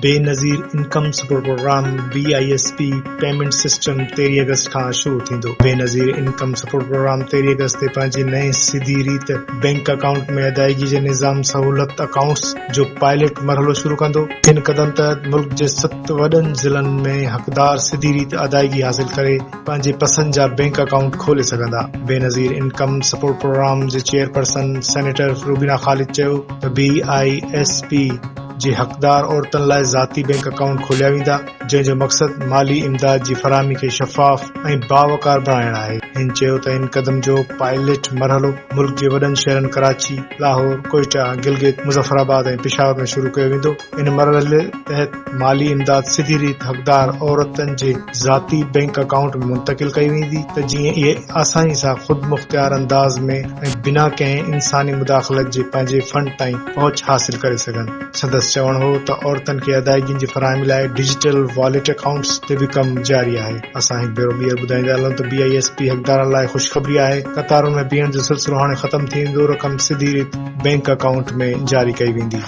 Benazir income support programme, B I S P, payment system 13 August کان شروع ٿيندو. Benazir income support programme 13 August تي پنهنجي نئين سڌي ريت بئنڪ اڪائونٽ ۾ ادائيگي جي نظام سهولت اڪائونٽس جو پائلٽ مرحلو شروع ڪندو. ان قدم تحت ملڪ جي ست وڏن ضلعن ۾ حقدار سڌي ريت ادائيگي حاصل ڪري پنهنجي پسند جا بئنڪ اڪائونٽ کولي سگهندا. بينظير انڪم سپورٽ پروگرام جي چيئرپرسن سينيٽر روبينا خالد چيو ته بي I S P جي حقدار عورتن لاء ذاتي بئنڪ اڪائونٽ کوليا ويندا، جنهن جو مقصد مالي امداد جي فراهمي کي شفاف ۽ باوقار بڻائڻ آهي. هن چيو ته ان قدم جو پائلٽ مرحلو ملڪ جي وڏن شهرن ڪراچي، لاهور، ڪوئيٽا، گلگت، مظفر آباد ۽ پشاور ۾ شروع ڪيو ويندو. ان مرحلي تحت مالي امداد سڌي ريت حقدار عورتن جي ذاتي بئنڪ اڪائونٽ ۾ منتقل ڪئي ويندي ته جيئن اهي آساني سان خودمختيار انداز ۾ ۽ بنا ڪنهن انساني مداخلت جي پنهنجي فنڊ تائين پهچ حاصل ڪري سگهن. سندس چوڻ هو ته عورتن کي ادائيگين جي فراهمي لاء ڊجيٽل واليٽ اڪائونٽس تي به ڪم جاري آهي. اسان هڪ ڀيرو ٻيهر ٻڌائيندا هلون ته بي I S P حقدارن لاء خوشخبري آهي، قطارن ۾ بيهڻ جو سلسلو هاڻي ختم ٿي ويندو، رقم سڌي ريت بئنڪ اڪائونٽ ۾ جاري ڪئي ويندي.